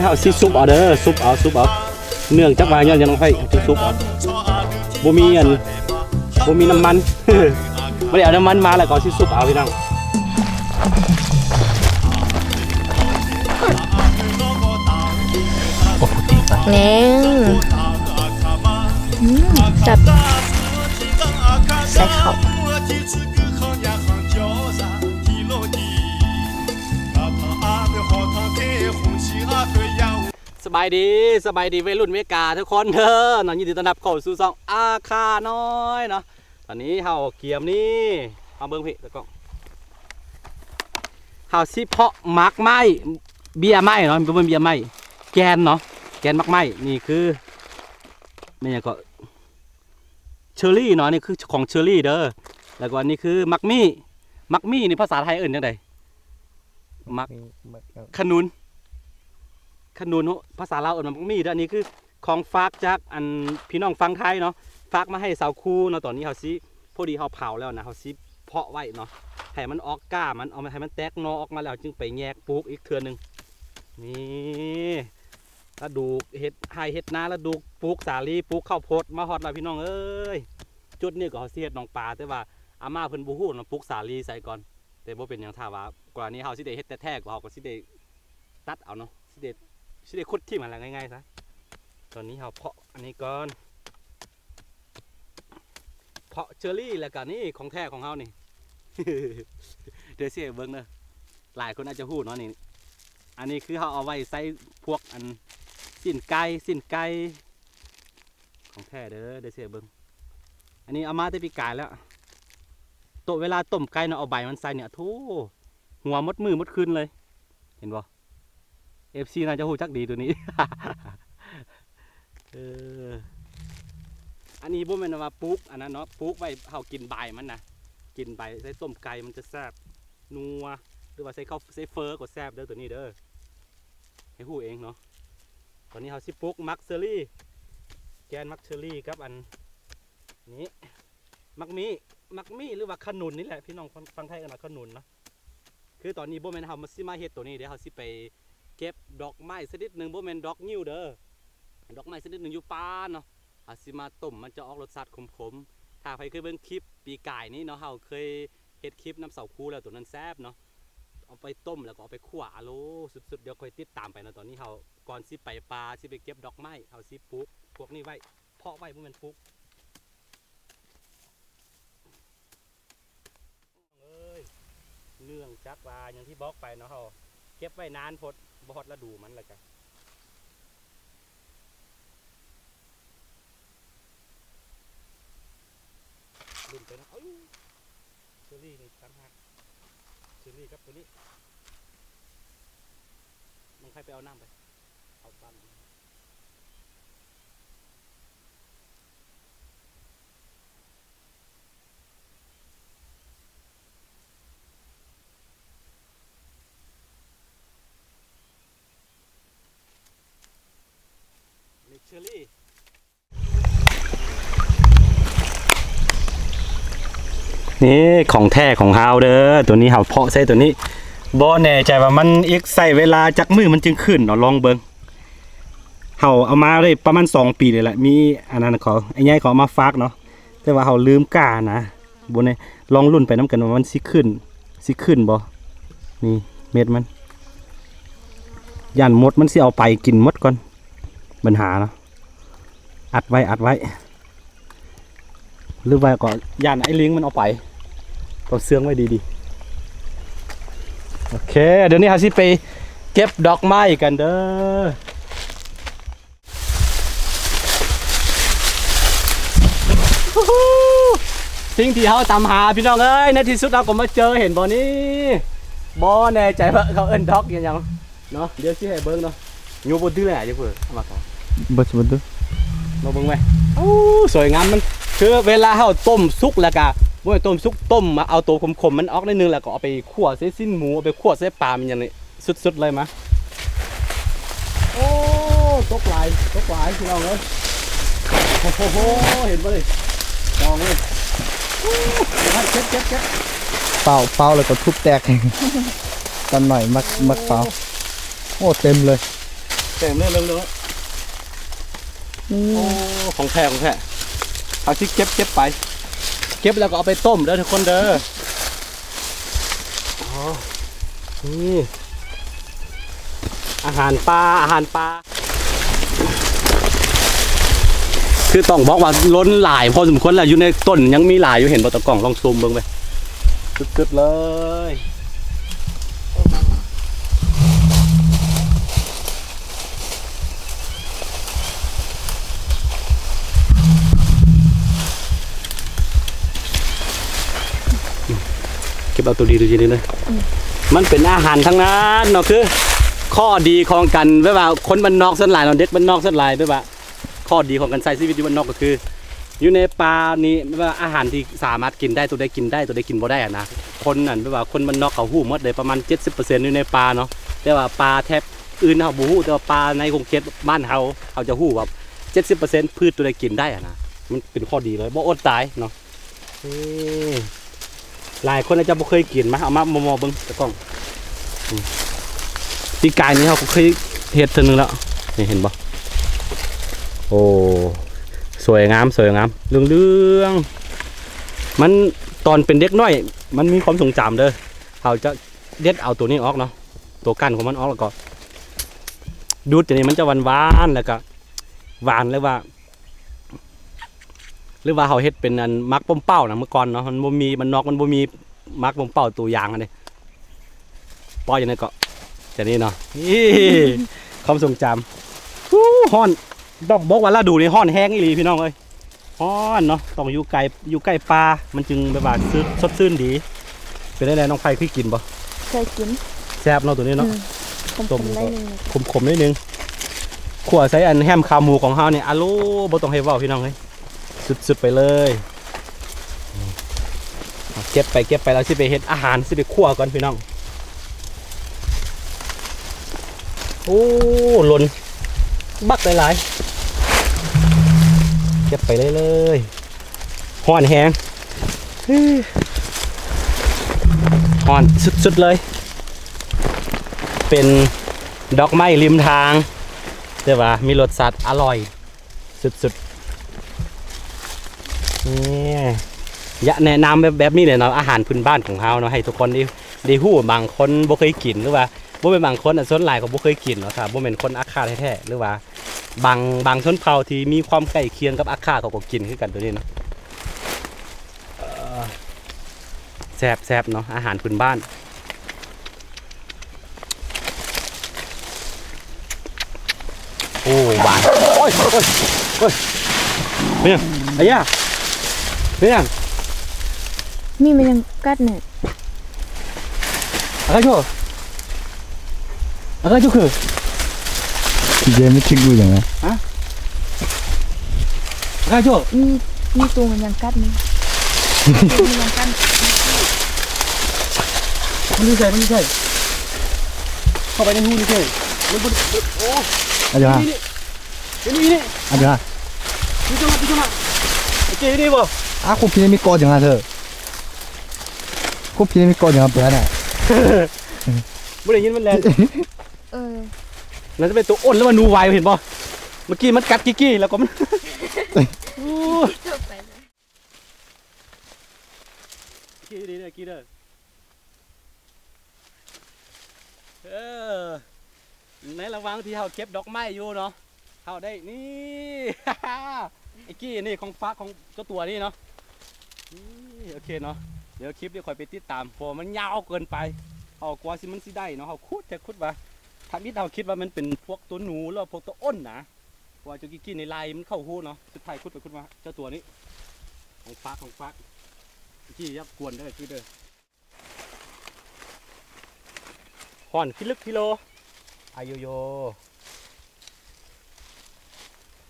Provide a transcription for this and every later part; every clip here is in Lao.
ເຮົາຊິຊຸບເອົາເດີ ຊຸບເອົາ ຊຸບເອົາ ເນື່ອງຈາກວ່າຍ້ອນຫຍັງນ້ອງໄພ ຊິຊຸບເອົາ ບໍ່ມີອັນ ບໍ່ມີນ້ຳມັນ ບໍ່ໄດ້ເອົານ້ຳມັນມາ ແລ້ວກໍຊິຊຸບເອົາພີ່ນ້ອງ. ແໜ່ງ ອືມ ແຊບ ໃສ່ເຂົ້າ. ສະບາຍດີ ສະບາຍດີໄວລຸ້ນເມກາທຸກຄົນເດີເນາະ ຍິນດີຕ້ອນຮັບເຂົ້າສູ່ຊ່ອງອາຄານ້ອຍເນາະ. ຕອນນີ້ເຮົາກຽມນີ້ ມາເບິ່ງພີ້ຕາກ້ອງ ເຮົາຊິເພາະໝາກໄມ້ ເບ້ຍໄມ້ເນາະ ບໍ່ແມ່ນເບ້ຍໄມ້ ແກ່ນເນາະ ແກ່ນໝາກໄມ້ ນີ້ຄື ແມ່ນຫຍັງເກາະ ເຊີຣີເນາະ ອັນນີ້ຄືຂອງເຊີຣີເດີ ແລ້ວກໍອັນນີ້ຄືໝາກມີ້ ໝາກມີ້ນີ້ພາສາໄທເອີ້ນຈັ່ງໃດ? ໝາກ ໝາກຫຍັງ? ຂະໜູນ ຂະໜູນ ພາສາລາວເອີ້ນວ່າໝາກມີ້ເດີ. ອັນນີ້ຄືຂອງຝາກຈາກອັນພີ່ນ້ອງຝັ່ງໄທເນາະ ຝາກມາໃຫ້ສາວຄູເນາະ. ຕອນນີ້ເຮົາຊິ ພໍດີເຮົາເຜົາແລ້ວນະ ເຮົາຊິເພາະໄວ້ເນາະ ໃຫ້ມັນອອກກ້າມັນ ເອົາໃຫ້ມັນແຕກໜໍ່ອອກມາແລ້ວ ຈຶ່ງໄປແຍກປູກອີກເທື່ອໜຶ່ງ. ນີ້ ລະດູເຮັດໄຮ່ເຮັດນາ ລະດູປູກສາລີ ປູກເຂົ້າໂພດ ມາຮອດແລ້ວພີ່ນ້ອງເອີຍ. ຈຸດນີ້ກໍເຮົາຊິເຮັດໜອງປາ ແຕ່ວ່າອາມ່າເພິ່ນບໍ່ຮູ້ເນາະ ປູກສາລີໃສ່ກ່ອນ. ແຕ່ບໍ່ເປັນຫຍັງ ຖ້າວ່າກໍລະນີເຮົາຊິໄດ້ເຮັດແທ້ໆ ກໍເຮົາກໍຊິໄດ້ຕັດເອົາເນາະ ຊິໄດ້ ຊິໄດ້ຂຸດຖິ້ມຫັ້ນແຫຼະ ງ່າຍໆຊະ. ຕອນນີ້ເຮົາເພາະອັນນີ້ກ່ອນ ເພາະເຊີຣີ ແລ້ວກະນີ້ຂອງແທ້ຂອງເຮົານີ້ ດຽວຊິໃຫ້ເບິ່ງເດີ ຫຼາຍຄົນອາດຈະຮູ້ເນາະ. ນີ້ ອັນນີ້ຄືເຮົາເອົາໄວ້ໃສ່ພວກອັນ ຊີ້ນໄກ່ ຊີ້ນໄກ່ ຂອງແທ້ເດີ ດຽວຊິໃຫ້ເບິ່ງ. ອັນນີ້ເອົາມາແຕ່ປີກາຍແລ້ວ ໂຕະເວລາຕົ້ມໄກ່ເນາະ ເອົາໃບມັນໃສ່ນີ້ ໂທ້ ຫົວໝົດມື້ໝົດຄືນເລີຍ ເຫັນບໍ່? ເອັຟຊີ ໜ້າຈະຮູ້ຈັກດີໂຕນີ້ ເອີ ອັນນີ້ບໍ່ແມ່ນວ່າປູກອັນນັ້ນເນາະ ປູກໄວ້ເຮົາກິນໃບມັນນະ ກິນໃບໃສ່ຕົ້ມໄກ່ມັນຈະແຊບນົວ ຫຼືວ່າໃສ່ເຂົ້າໃສ່ເຝີກໍແຊບເດີ ໂຕນີ້ເດີ ໃຫ້ຮູ້ເອງເນາະ. ຕອນນີ້ເຮົາຊິປູກໝາກເຊີຣີ ແກ່ນໝາກເຊີຣີກັບອັນນີ້ ໝາກມີ້ ໝາກມີ້ ຫຼືວ່າຂະໜູນນີ້ແຫຼະ ພີ່ນ້ອງຝັ່ງໄທເອີ້ນວ່າຂະໜູນເນາະ. ຄືຕອນນີ້ບໍ່ແມ່ນເຮົາຊິມາເຮັດໂຕນີ້ເດ້ ເຮົາຊິໄປເກັບດອກໄມ້ຊະນິດໜຶ່ງ ບໍ່ແມ່ນດອກງິ້ວເດີ ດອກໄມ້ຊະນິດໜຶ່ງຢູ່ປ່າເນາະ ເຮົາຊິມາຕົ້ມ ມັນຈະອອກລົດຊາດຂົມໆ. ຖ້າໃຜເຄີຍເບິ່ງຄລິບປີກາຍນີ້ເນາະ ເຮົາເຄີຍເຮັດຄລິບນຳສາວຄູແລ້ວ ໂຕນັ້ນແຊບເນາະ ເອົາໄປຕົ້ມແລ້ວກໍເອົາໄປຂົ້ວ ອາໂລ ສຸດໆ. ດຽວຄ່ອຍຕິດຕາມໄປເນາະ. ຕອນນີ້ເຮົາ ກ່ອນຊິໄປປ່າ ຊິໄປເກັບດອກໄມ້ ເຮົາຊິປູກພວກນີ້ໄວ້ ເພາະໄວ້ ບໍ່ແມ່ນປູກ ເອີຍ ເນື່ອງຈາກວ່າຢ່າງທີ່ບອກໄປເນາະ ເຮົາເກັບໄວ້ນານໂພດ ບໍ່ຮອດລະດູມັນ ແລ້ວກະລຸ້ນໄປເນາະ. ເອີ ເຊີຣີນີ້ຕ່າງຫາກ ເຊີຣີກັບໂຕນີ້ ນ້ອງໄພໄປເອົານ້ຳໄປ ເອົາບັ້ນ ນີ້ຂອງແທ້ຂອງເຮົາເດີ ໂຕນີ້ເຮົາເພາະໃສ່ໂຕນີ້ ບໍ່ແນ່ໃຈວ່າມັນອີກໃຊ້ເວລາຈັກມື້ມັນຈຶ່ງຂຶ້ນເນາະ ລອງເບິ່ງ. ເຮົາເອົາມາໄດ້ປະມານສອງປີນີ້ແຫຼະ ມີອັນນັ້ນເຂົາ ອ້າຍໃຫຍ່ເຂົາເອົາມາຝາກເນາະ ແຕ່ວ່າເຮົາລືມກ້ານະ ບໍ່ແນ່ ລອງລຸ້ນໄປນຳກັນວ່າມັນຊິຂຶ້ນ ຊິຂຶ້ນບໍ່. ນີ້ເມັດມັນ ຢ້ານມົດມັນຊິເອົາໄປກິນໝົດກ່ອນ ບັນຫາເນາະ. ອັດໄວ້ ອັດໄວ້ ຫຼືວ່າກໍຢ້ານໄອ້ລິງມັນເອົາໄປ ຕ້ອງເຊື່ອງໄວ້ດີໆ. ໂອເຄ ດຽວນີ້ເຮົາຊິໄປເກັບດອກໄມ້ກັນເດີ. ສິ່ງທີ່ເຮົາຕາມຫາ ພີ່ນ້ອງເອີຍ ໃນທີ່ສຸດເຮົາກໍມາເຈີ ເຫັນບໍ່ນີ້? ບໍ່ແນ່ໃຈວ່າເຂົາເອີ້ນດອກອີ່ຫຍັງເນາະ ດຽວຊິໃຫ້ເບິ່ງເນາະ. ໂຍບໍ່ດື້ແຫຼະ ເດີເພິ່ນເອົາມາກ່ອນ ບໍ່ ບໍ່ດື້ ມາເບິ່ງແມ. ໂອ້ ສວຍງາມ ມັນຄືເວລາເຮົາຕົ້ມສຸກແລ້ວກະ ບໍ່ແມ່ນຕົ້ມສຸກ ຕົ້ມ ເອົາໂຕຂົມໆມັນອອກໜ້ອຍໜຶ່ງ ແລ້ວກໍເອົາໄປຂົ້ວໃສ່ຊີ້ນໝູ ເອົາໄປຂົ້ວໃສ່ປາ ແມ່ນຫຍັງນີ້ ສຸດໆເລີຍມາ. ໂອ້ ຕົກຫຼາຍ ຕົກຫຼາຍ ພີ່ນ້ອງເອີຍ. ໂອ້ໂຫ ເຫັນບໍ່ນີ້ ດອງເລີຍ. ເກັບ ເກັບ ເກັບ ເປົ່າ ເປົ່າ ແລ້ວກໍທຸບແຕກ. ຕາໜ້ອຍມັກ ມັກເປົ່າ. ໂອ້ ເຕັມເລີຍ. ແກງເນື້ອເຫຼືອງໆ ນີ້ ໂອ້ ຂອງແທ້ ຂອງແທ້ ເອົາຊິເກັບ ເກັບໄປ ເກັບແລ້ວກໍເອົາໄປຕົ້ມເດີທຸກຄົນເດີ. ອໍ ນີ້ ອາຫານປ່າ ອາຫານປ່າ ຄືຕ້ອງບອກວ່າລົ້ນຫຼາຍພໍສົມຄວນແລ້ວ ຢູ່ໃນຕົ້ນຍັງມີຫຼາຍຢູ່ ເຫັນບໍ່? ຕາກ້ອງລອງຊູມເບິ່ງໄປ ສຸດໆເລີຍ. ເກັບເອົາໂຕດີໆນີ້ເດີ ອືມ ມັນເປັນອາຫານທັງນັ້ນເນາະ. ຄືຂໍ້ດີຂອງການ ແບບວ່າຄົນບ້ານນອກສ່ວນຫຼາຍເນາະ ເດັກບ້ານນອກສ່ວນຫຼາຍ ແບບວ່າ ຂໍ້ດີຂອງການໃຊ້ຊີວິດຢູ່ບ້ານນອກກໍຄື ຢູ່ໃນປ່ານີ້ ແບບວ່າອາຫານທີ່ສາມາດກິນໄດ້ ໂຕໃດກິນໄດ້ ໂຕໃດກິນບໍ່ໄດ້ຫັ້ນນະ. ຄົນນັ້ນ ແບບວ່າຄົນບ້ານນອກເຂົາຮູ້ໝົດເລີຍ ປະມານເຈັດສິບເປີເຊັນຢູ່ໃນປ່າເນາະ. ແຕ່ວ່າປ່າແຖບອື່ນເຮົາບໍ່ຮູ້ ແຕ່ວ່າປ່າໃນຂົງເຂດບ້ານເຮົາ ເຮົາຈະຮູ້ວ່າເຈັດສິບເປີເຊັນພືດໂຕໃດກິນໄດ້ຫັ້ນນະ. ມັນເປັນຂໍ້ດີເລີຍ ບໍ່ອົດຕາຍເນາະ. ເອີ ຫຼາຍຄົນອາດຈະບໍ່ເຄີຍກິນ ມາ ເອົາມາໝໍ້ໆເບິ່ງຕາກ້ອງ. ອືມ ປີກາຍນີ້ເຮົາກໍເຄີຍເຮັດເທື່ອໜຶ່ງແລ້ວ ນີ້ເຫັນບໍ່? ໂອ້ ສວຍງາມ ສວຍງາມ ເຫຼືອງໆ. ມັນ ຕອນເປັນເດັກນ້ອຍ ມັນມີຄວາມຊົງຈຳເດີ ເຮົາຈະເດັດເອົາໂຕນີ້ອອກເນາະ ໂຕກ້ານຂອງມັນອອກ ແລ້ວກໍດູດ ໂຕນີ້ມັນຈະຫວານໆ ແລ້ວກໍຫວານ ຫຼືວ່າ ຫຼືວ່າເຮົາເຮັດເປັນອັນໝາກປົມເປົ້ານະ ເມື່ອກ່ອນເນາະ ມັນບໍ່ມີ ບ້ານນອກມັນບໍ່ມີໝາກປົມເປົ້າໂຕຢາງຫັ້ນເດ້ ເປາະຢູ່ໃນເກາະ ຈະນີ້ເນາະ. ນີ້ ຄວາມຊົງຈຳ. ຮູ້ ຮ້ອນ ຕ້ອງບອກວ່າລະດູນີ້ຮ້ອນແຮງອີ່ຫຼີພີ່ນ້ອງເອີຍ ຮ້ອນເນາະ. ຕ້ອງຢູ່ໃກ້ ຢູ່ໃກ້ປ່າ ມັນຈຶ່ງແບບວ່າຊື່ນ ສົດຊື່ນດີ. ເປັນຈັ່ງໃດນ້ອງໄພ ເຄີຍກິນບໍ່? ເຄີຍກິນ ແຊບເນາະໂຕນີ້ເນາະ. ອືມ ຕົ້ມ ຂົມໆໜ້ອຍໜຶ່ງ ຂົມໆໜ້ອຍໜຶ່ງ. ຂົ້ວໃສ່ອັນແຮມຂາໝູຂອງເຮົານີ້ ອາໂລ ບໍ່ຕ້ອງໃຫ້ເວົ້າພີ່ນ້ອງເອີຍ ສຸດໆໄປເລີຍ. ເກັບໄປ ເກັບໄປ ແລ້ວຊິໄປເຮັດອາຫານ ຊິໄປຂົ້ວກ່ອນພີ່ນ້ອງ. ໂອ້ ຫຼົ່ນບັກຫຼາຍໆ ເກັບໄປເລີຍໆ. ຮ້ອນແຮງ ຮ້ອນສຸດໆເລີຍ. ເປັນດອກໄມ້ລິມທາງ ແຕ່ວ່າມີລົດຊາດອະລ່ອຍສຸດໆ. ນີ້ ຢາກແນະນຳແບບ ແບບນີ້ແຫຼະເນາະ ອາຫານພື້ນບ້ານຂອງເຮົາເນາະ ໃຫ້ທຸກຄົນໄດ້ ໄດ້ຮູ້. ບາງຄົນບໍ່ເຄີຍກິນ ຫຼືວ່າບໍ່ແມ່ນບາງຄົນ ສ່ວນຫຼາຍກໍບໍ່ເຄີຍກິນເນາະ ຖ້າບໍ່ແມ່ນຄົນອາຂ່າແທ້ໆ ຫຼືວ່າ ບາງ ບາງຊົນເຜົ່າທີ່ມີຄວາມໃກ້ຄຽງກັບອາຂ່າ ເຂົາກໍກິນຄືກັນໂຕນີ້ເນາະ. ເອີ ແຊບໆເນາະ ອາຫານພື້ນບ້ານ. ໂອ້ ຫວານ ໂອ້ຍ ໂອ້ຍ ໂອ້ຍ ເປັນຫຍັງ? ອາຍາ ເປັນຫຍັງ? ມີແມ່ນຫຍັງກັດນີ້? ອາກາໂຈ ອາກາໂຈຄື ເຈ ມັນຊິກຸຫຍັງນະ? ຮະ? ອາກາໂຈ ມີ ມີຕົວມັນຫຍັງກັດນີ້ ມັນຫຍັງກັດ ມັນຢູ່ໃສ? ມັນຢູ່ໃສ? ເຂົ້າໄປໃນຮູນີ້ເດ້ ມັນບໍ່ໄດ້ ໂອ້ ອາຈານ ນີ້ ນີ້ ນີ້ ນີ້ ອາຈານ ຢູ່ຕະຫຼາດ ຢູ່ຕະຫຼາດ ໂອເຄ ຢູ່ນີ້ບໍ່? ອາ ຄຸບພີນີ້ມີກອດຫຍັງອະເທີ? ຄຸບພີນີ້ມີກອດຫຍັງອະເພື່ອນອະ? ບໍ່ໄດ້ຍິນມັນແຫຼະ ເອີ ໜ້າຈະເປັນຕົວອົນ ຫຼືວ່າໜູໄວ ເຫັນບໍ່? ເມື່ອກີ້ມັນກັດກີ້ໆ ແລ້ວກໍມັນ ໂອ້ ເດີ ກີ້ເດີ ເອີ ໃນລະຫວ່າງທີ່ເຮົາເກັບດອກໄມ້ຢູ່ເນາະ ເຮົາໄດ້ ນີ້ ໄອ້ກີ້ ນີ້ຂອງຝາກຂອງເຈົ້າຕົວນີ້ເນາະ ນີ້ ໂອເຄເນາະ ດຽວຄລິບນີ້ຂ້ອຍໄປຕິດຕາມ ເພາະວ່າມັນຍາວເກີນໄປ ເຮົາກວ່າຊິ ມັນຊິໄດ້ເນາະ ເຮົາຂຸດແທ້ຂຸດວ່າ ທຳອິດເຮົາຄິດວ່າມັນເປັນພວກຕົວໜູ ຫຼືວ່າພວກຕົວອົນນະ ເພາະວ່າເຈົ້າກີ້ໆໃນລາຍມັນເຂົ້າຮູເນາະ ສຸດທ້າຍຂຸດໄປຂຸດມາ ເຈົ້າຕົວນີ້ ຂອງຝາກ ຂອງຝາກ ຈີ້ຢ່າກວນເດີ ຄືເດີ ຮ້ອນພິລຶກພິໂລ ອາໂຍໂຍ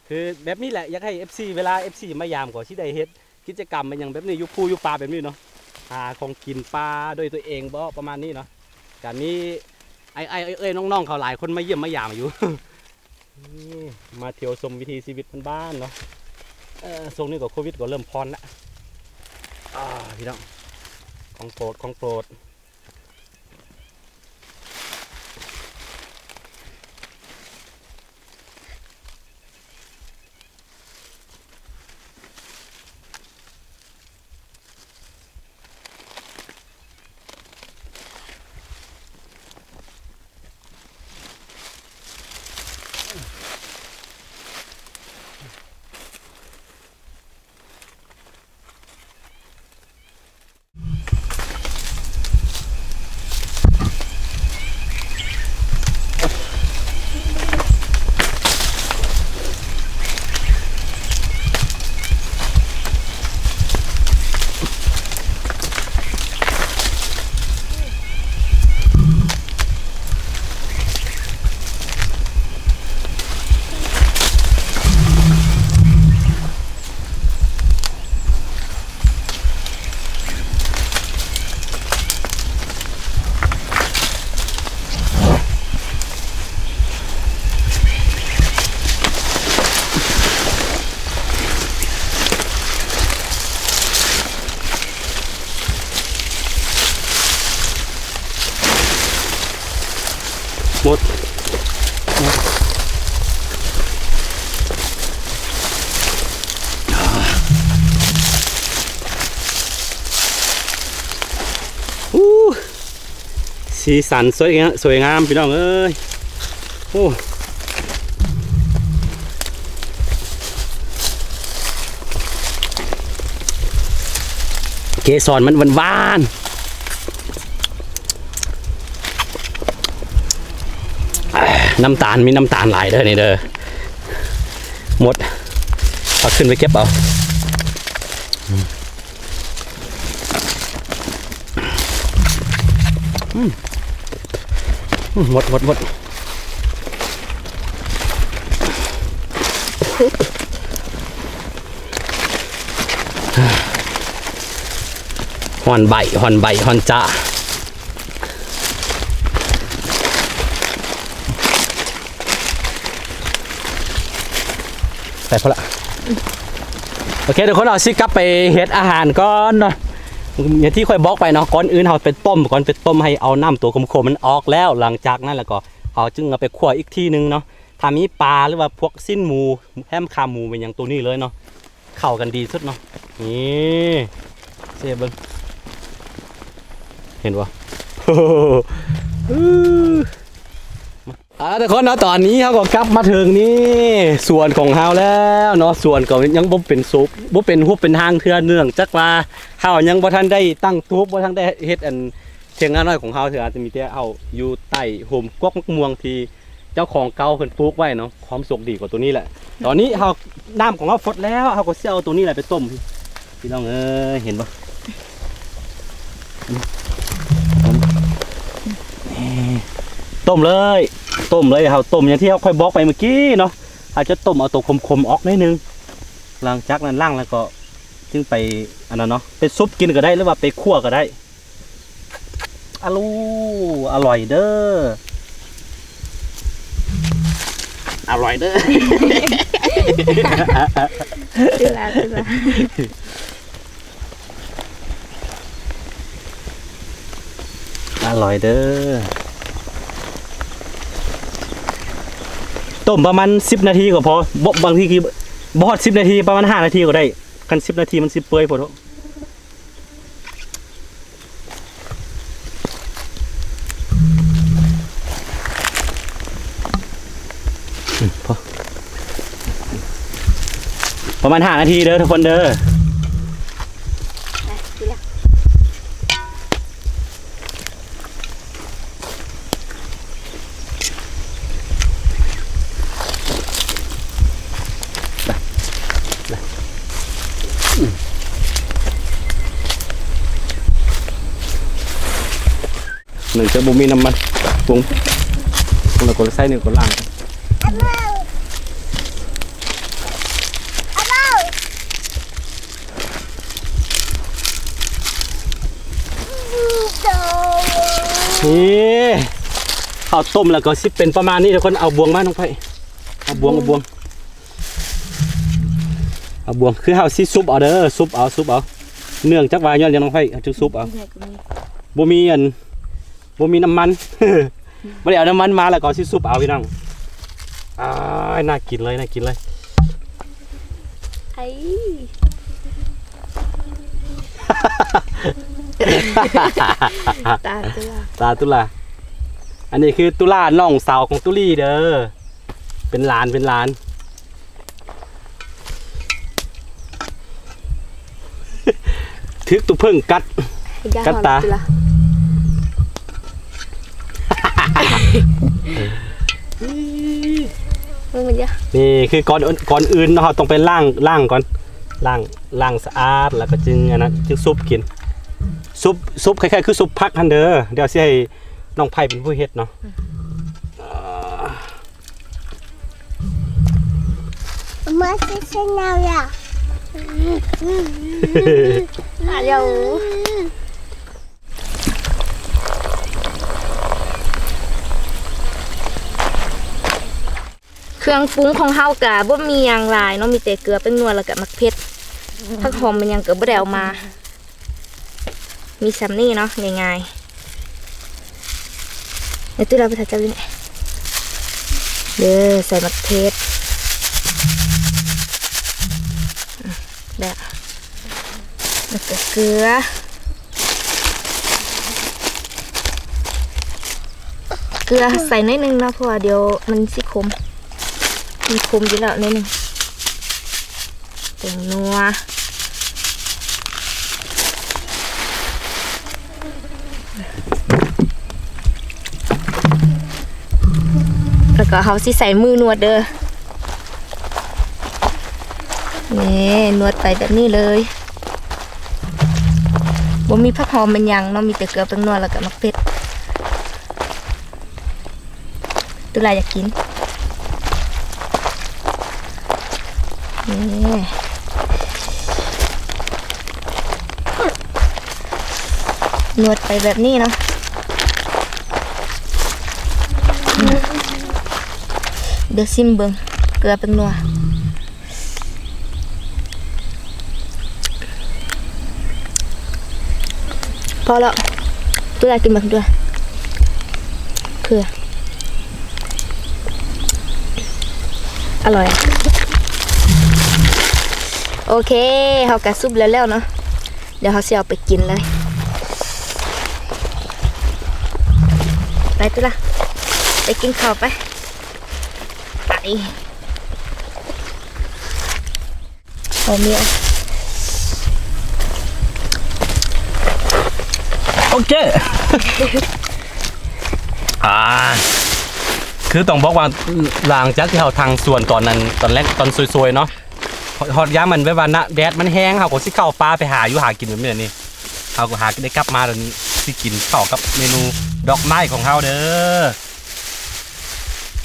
ຄືແບບນີ້ແຫຼະ ຢາກໃຫ້ເອັຟຊີ ເວລາເອັຟຊີມາຢາມ ກໍຊິໄດ້ເຮັດກິດຈະກຳອີ່ຫຍັງແບບນີ້ ຢູ່ພູຢູ່ປ່າແບບນີ້ເນາະ ຫາຂອງກິນປ່າດ້ວຍຕົວເອງບໍ ປະມານນີ້ເນາະ ກະມີອ້າຍໆເອື້ອຍໆນ້ອງໆເຂົາຫຼາຍຄົນມາຢ້ຽມມາຢາມຢູ່ ນີ້ ມາທ່ຽວຊົມວິຖີຊີວິດບ້ານໆເນາະ ເອີ ຊ່ວງນີ້ກໍໂຄວິດກໍເລີ່ມຜ່ອນລະ ອາ ພີ່ນ້ອງ ຂອງໂປດ ຂອງໂປດ. ໝົດ ອູ້ ສີສັນສວຍງາມ ສວຍງາມພີ່ນ້ອງເອີຍ ໂອ້ ເກສອນມັນຫວານໆ ນ້ຳຕານ ມີນ້ຳຕານຫຼາຍເດີນີ້ເດີ ໝົດ ເອົາຂຶ້ນໄປເກັບເອົາ ອືມ ອືມ ໝົດ ໝົດ ໝົດ ຮ້ອນໃບ ຮ້ອນໃບ ຮ້ອນຈ້າ ໄປພຸ້ນລະ ໂອເຄ ທຸກຄົນ ເຮົາຊິກັບໄປເຮັດອາຫານກ່ອນເນາະ ຢ່າງທີ່ຂ້ອຍບອກໄປເນາະ ກ່ອນອື່ນເຮົາໄປຕົ້ມ ກ່ອນໄປຕົ້ມໃຫ້ເອົານ້ຳຕົວຂົມໆມັນອອກ ແລ້ວຫຼັງຈາກນັ້ນແລ້ວກໍເຮົາຈຶ່ງເອົາໄປຂົ້ວອີກທີໜຶ່ງເນາະ ຖ້າມີປາ ຫຼືວ່າພວກຊີ້ນໝູ ແຮມຂາໝູ ແມ່ນຫຍັງ ໂຕນີ້ເລີຍເນາະ ເຂົ້າກັນດີສຸດເນາະ ນີ້ ເຊເບິ່ງ ເຫັນບໍ່ ເອົາລະທຸກຄົນເນາະ ຕອນນີ້ເຮົາກໍກັບມາເຖິງນີ້ ສວນຂອງເຮົາແລ້ວເນາະ ສວນກໍຍັງບໍ່ເປັນສົບ ບໍ່ເປັນຮູບເປັນຮ່າງເທື່ອ ເນື່ອງຈາກວ່າເຮົາຍັງບໍ່ທັນໄດ້ຕັ້ງຕູບ ບໍ່ທັນໄດ້ເຮັດອັນ ຖຽງນານ້ອຍຂອງເຮົາເທື່ອ ອາດຈະມີແຕ່ເຮົາຢູ່ໃຕ້ຮົ່ມກວກໝາກມ່ວງທີ່ເຈົ້າຂອງເກົ່າເພິ່ນປູກໄວ້ເນາະ ຄວາມໂຊກດີກໍຕົວນີ້ແຫຼະ ຕອນນີ້ເຮົາ ນ້ຳຂອງເຮົາຟົດແລ້ວ ເຮົາກໍຊິເອົາຕົວນີ້ແຫຼະໄປຕົ້ມ ພີ່ນ້ອງເອີຍ ເຫັນບໍ່ ຕົ້ມເລີຍ ຕົ້ມເລີຍ ເຮົາຕົ້ມຢ່າງທີ່ເຮົາ ຂ້ອຍບອກໄປເມື່ອກີ້ເນາະ ເຮົາຈະຕົ້ມເອົາຕົວຂົມໆອອກໜ້ອຍໜຶ່ງ ຫຼັງຈາກນັ້ນລ້າງແລ້ວກໍຈຶ່ງໄປອັນນັ້ນເນາະ ໄປຊຸບກິນກໍໄດ້ ຫຼືວ່າໄປຂົ້ວກໍໄດ້ ອາລູ ອະລ່ອຍເດີ ອະລ່ອຍເດີ ອະລ່ອຍເດີ ຕົ້ມປະມານສິບນາທີກໍພໍ ບໍ່ ບາງທີຄືບໍ່ຮອດສິບນາທີ ປະມານຫ້ານາທີກໍໄດ້ ຄັນສິບນາທີມັນຊິເປື່ອຍໂພດ. ອືມ ພໍ ປະມານຫ້ານາທີເດີທຸກຄົນເດີ. ເນື່ອງຈາກບໍ່ມີນ້ຳມັນປຸງ ແລ້ວກໍໃຊ້ນີ້ກໍລ້າງ. ນີ້ ເຂົ້າຕົ້ມແລ້ວກໍຊິເປັນປະມານນີ້ທຸກຄົນ. ເອົາບ່ວງມາ ນ້ອງໄພ ເອົາບ່ວງ ເອົາບ່ວງ ເອົາບ່ວງ. ຄືເຮົາຊິຊຸບເອົາເດີ ຊຸບເອົາ ຊຸບເອົາ. ເນື່ອງຈາກວ່າຍ້ອນຫຍັງ ນ້ອງໄພ ເຮົາຈຶ່ງຊຸບເອົາ? ບໍ່ມີອັນ ບໍ່ມີນ້ຳມັນ ບໍ່ໄດ້ເອົານ້ຳມັນມາ ແລ້ວກໍຊິຊຸບເອົາ ພີ່ນ້ອງ. ອ້າຍ ໜ້າກິນເລີຍ ໜ້າກິນເລີຍ. ໄອ້ ຕາຕຸລາ ຕາຕຸລາ. ອັນນີ້ຄືຕຸລາ ນ້ອງສາວຂອງຕຸລີເດີ ເປັນຫຼານ ເປັນຫຼານ. ຖືກຕຸເຜິ້ງກັດ ກັດຕາ. ເບິ່ງມັນເດີ ນີ້ຄືກ່ອນ ກ່ອນອື່ນເຮົາຕ້ອງໄປລ້າງ ລ້າງກ່ອນ ລ້າງ ລ້າງສະອາດ ແລ້ວກໍຈຶ່ງອັນນັ້ນ ຈຶ່ງຊຸບກິນ. ຊຸບ ຊຸບຄ້າຍໆຄືຊຸບຜັກຫັ້ນເດີ. ດຽວຊິໃຫ້ນ້ອງໄພເປັນຜູ້ເຮັດເນາະ. ມາຊິຊະແນວລະ ອາໂຍ ເຄື່ອງປຸງຂອງເຮົາກະບໍ່ມີຫຍັງຫຼາຍເນາະ ມີແຕ່ເກືອ ແປ້ງນົວ ແລ້ວກະໝາກເຜັດ ຜັກຫອມ ມັນຫຍັງກະບໍ່ໄດ້ເອົາມາ. ມີສ່ຳນີ້ເນາະ ງ່າຍໆ. ໃນຕູ້ລາວໄປຖ່າຍຈັບຢູ່ນີ້ ເດີ ໃສ່ໝາກເຜັດ ແລ້ວ ແລ້ວກໍເກືອ ເກືອໃສ່ໜ້ອຍໜຶ່ງເນາະ ເພາະວ່າດຽວມັນຊິຂົມ ມັນຂົມຢູ່ແລ້ວໜ້ອຍໜຶ່ງ. ແປ້ງນົວ ແລ້ວກໍເຮົາຊິໃສ່ມືນວດເດີ ນີ້ ນວດໄປແບບນີ້ເລີຍ ບໍ່ມີຜັກຫອມແມ່ນຫຍັງເນາະ ມີແຕ່ເກືອ ແປ້ງນົວ ແລ້ວກໍໝາກເຜັດ. ຕຸລາຢາກກິນ ນີ້ ນວດໄປແບບນີ້ເນາະ ດຽວຊິມເບິ່ງເກືອແປ້ງນົວ. ພໍແລ້ວ ຕຸລາກິນເບິ່ງດ້ວຍ ເຄືອ ອະລ່ອຍ ໂອເຄ ເຮົາກະສຸບແລ້ວໆເນາະ ດຽວເຮົາຊິເອົາໄປກິນເລີຍ ໄປຕຸລາ ໄປກິນເຂົ້າໄປ ໄປ. ໂອເຄ ອ່າ ຄືຕ້ອງບອກວ່າ ຫຼັງຈາກທີ່ເຮົາທັງສວນຕອນນັ້ນ ຕອນແລກ ຕອນສວຍໆເນາະ ຮອດຍາມມັນແບບວ່າ ນະ ແດດມັນແຮງ ເຮົາກໍຊິເຂົ້າປ່າໄປຫາຢູ່ຫາກິນແບບນີ້ ເຮົາກໍຫາໄດ້ກັບມາ ດຽວນີ້ຊິກິນເຂົ້າກັບເມນູດອກໄມ້ຂອງເຮົາເດີ.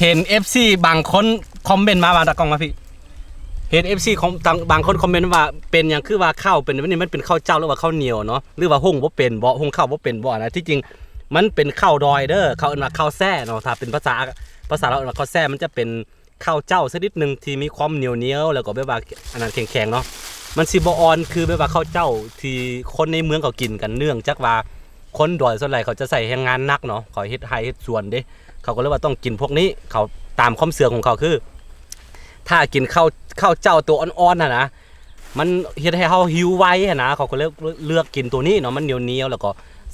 ເຫັນເອັຟຊີບາງຄົນຄອມເມັນມາວ່າ ຕາກ້ອງມາພີ້ ເຫັນເອັຟຊີຂອງ ບາງຄົນຄອມເມັນວ່າ ເປັນຫຍັງຄືວ່າເຂົ້າເປັນແບບນີ້ ມັນເປັນເຂົ້າເຈົ້າ ຫຼືວ່າເຂົ້າໜຽວເນາະ ຫຼືວ່າຫຸ່ງບໍ່ເປັນບໍ ຫຸ່ງເຂົ້າບໍ່ເປັນບໍນະ? ທີ່ຈິງມັນເປັນເຂົ້າດອຍເດີ ເຂົາເອີ້ນວ່າເຂົ້າແຊ້ເນາະ ຖ້າເປັນພາສາ ພາສາລາວເອີ້ນວ່າເຂົ້າແຊ້ ມັນຈະເປັນເຂົ້າເຈົ້າຊະນິດໜຶ່ງທີ່ມີຄວາມໜຽວໆ ແລ້ວກໍແບບວ່າ ອັນນັ້ນ ແຂງໆເນາະ ມັນຊິບໍ່ອ່ອນຄືແບບວ່າເຂົ້າເຈົ້າທີ່ຄົນໃນເມືອງເຂົາກິນກັນ ເນື່ອງຈາກວ່າຄົນດອຍສ່ວນຫຼາຍເຂົາຈະໃຊ້ແຮງງານໜັກເນາະ ເຂົາເຮັດໄຮ່ເຮັດສວນເດ້ ເຂົາກໍເລີຍວ່າຕ້ອງກິນພວກນີ້ ເຂົາ ຕາມຄວາມເຊື່ອຂອງເຂົາຄື ຖ້າກິນເຂົ້າ ເຂົ້າເຈົ້າໂຕອ່ອນໆຫັ້ນນະ ມັນເຮັດໃຫ້ເຮົາຫິວໄວຫັ້ນນະ ເຂົາກໍເລີຍເລືອກກິນໂຕນີ້ເນາະ ມັນໜຽວໆ ແລ້ວກໍ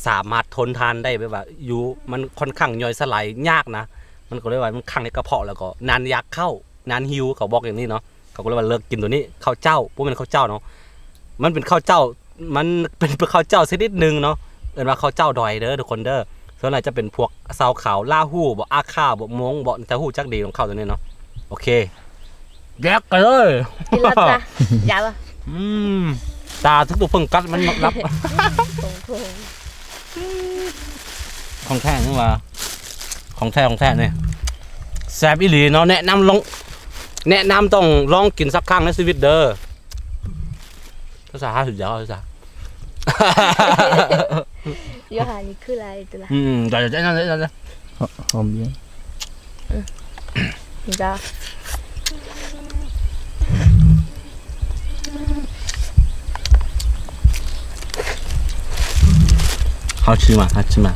ສາມາດທົນທານໄດ້ ແບບວ່າຢູ່ ມັນຄ່ອນຂ້າງຍ່ອຍສະລາຍຍາກນະ ມັນກໍເລີຍວ່າມັນຂັງໃນກະເພາະ ແລ້ວກໍນານຢາກເຂົ້າ ນານຫິວ ເຂົາບອກຢ່າງນີ້ເນາະ ເຂົາກໍເລີຍວ່າເລືອກກິນໂຕນີ້ ເຂົ້າເຈົ້າ ບໍ່ແມ່ນເຂົ້າເຈົ້າເນາະ ມັນເປັນເຂົ້າເຈົ້າ ມັນເປັນເຂົ້າເຈົ້າຊະນິດໜຶ່ງເນາະ ເອີ້ນວ່າເຂົ້າເຈົ້າດອຍເດີທຸກຄົນເດີ ສ່ວນຫຼາຍຈະເປັນພວກຊາວຂາວ ລາຫູບໍ ອາຂ່າບໍ ມົ້ງບໍ ຈະຮູ້ຈັກດີຂອງເຂົາໂຕນີ້ເນາະ ໂອເຄ ແດກກັນເລີຍ ກິນແລ້ວຈ້ະ ຢາກບໍ່? ອືມ ຕາທຸກຕົວເພິ່ງກັດມັນຫຼັບ ຂອງແທ້ນີ້ວ່າ ຂອງແທ້ ຂອງແທ້ນີ້ ແຊບອີ່ຫຼີເນາະ ແນະນຳລອງ ແນະນຳຕ້ອງລອງກິນສັກຄັ້ງໃນຊີວິດເດີ. ພາສາລາວ ພາສາ ໂຢຮາ ນີ້ຄືລາວຕົວລະ ອືມ ໄດ້ ໄດ້ ໄດ້ ໄດ້ ຫອມດີ ເຮົາຊິມາ ເຮົາຊິມາ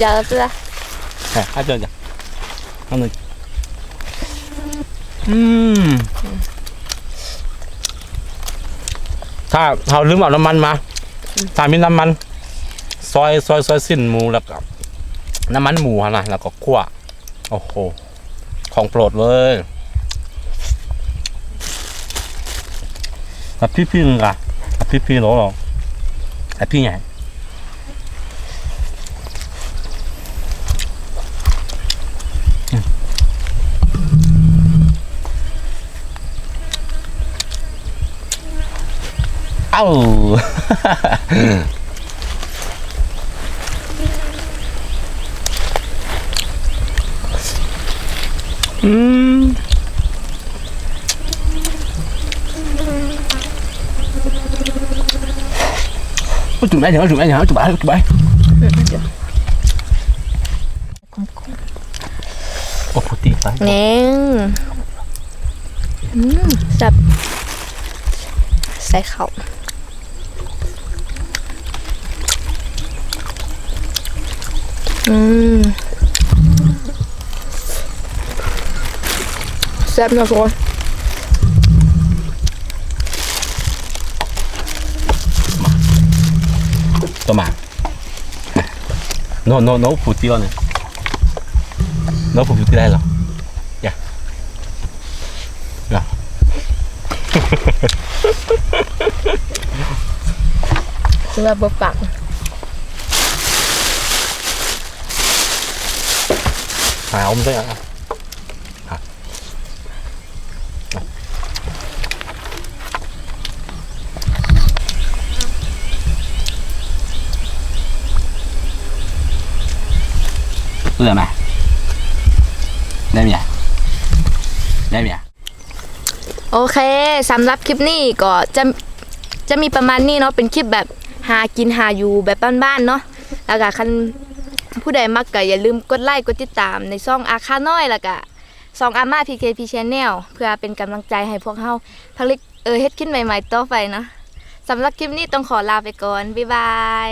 ຢາກເທື່ອ ເອີ ເອົາເຈົ້າ ເອົາໜຶ່ງ ອືມ ຖ້າເຮົາລືມເອົານ້ຳມັນມາ ອືມ ຖ້າມີນ້ຳມັນ ຊອຍ ຊອຍ ຊອຍຊີ້ນໝູ ແລ້ວກໍນ້ຳມັນໝູຫັ້ນນະ ແລ້ວກໍຂົ້ວ ໂອ້ໂຫ ຂອງໂປດເລີຍ ແລ້ວພີ້ໆໜຶ່ງກະ ແລ້ວພີ້ໆໂລ ແລ້ວພີ້ໃຫຍ່ ເອົ້າ ອືມ ເອົາຈຸໄວ້ ເອົາຈຸໄວ້ ເອົາຈຸໄວ້ ເອົາຈຸໄວ້ ໂອ້ ພຸດຕິໄປ ແໜງ ອືມ ແຊບ ໃສ່ເຂົ້າ. ອືມ ແຊບເນາະທຸກຄົນ. ໂຕມາ ໂນ ໂນ ໂນ ຟູຕິລະ ໂນ ປູຕິໄດ້ລະ ຢາ ຢາ ຄືວ່າບໍ່ປາກ ຫາອົມໃສ່ ເຫຼືອມາ ໄດ້ເມຍ ໄດ້ເມຍ. ໂອເຄ ສຳລັບຄລິບນີ້ກໍຈະ ຈະມີປະມານນີ້ເນາະ ເປັນຄລິບແບບຫາກິນຫາຢູ່ແບບບ້ານໆເນາະ. ແລ້ວກໍຄັນຜູ້ໃດມັກກໍຢ່າລືມກົດໄລກົດຕິດຕາມໃນຊ່ອງອາຄານ້ອຍ ແລ້ວກໍຊ່ອງອາມ່າ ພີເຄ ພີ Channel ເພື່ອເປັນກຳລັງໃຈໃຫ້ພວກເຮົາຜະລິດ ເອີ ເຮັດຄລິບໃໝ່ໆຕໍ່ໄປເນາະ. ສຳລັບຄລິບນີ້ຕ້ອງຂໍລາໄປກ່ອນ ບາຍບາຍ.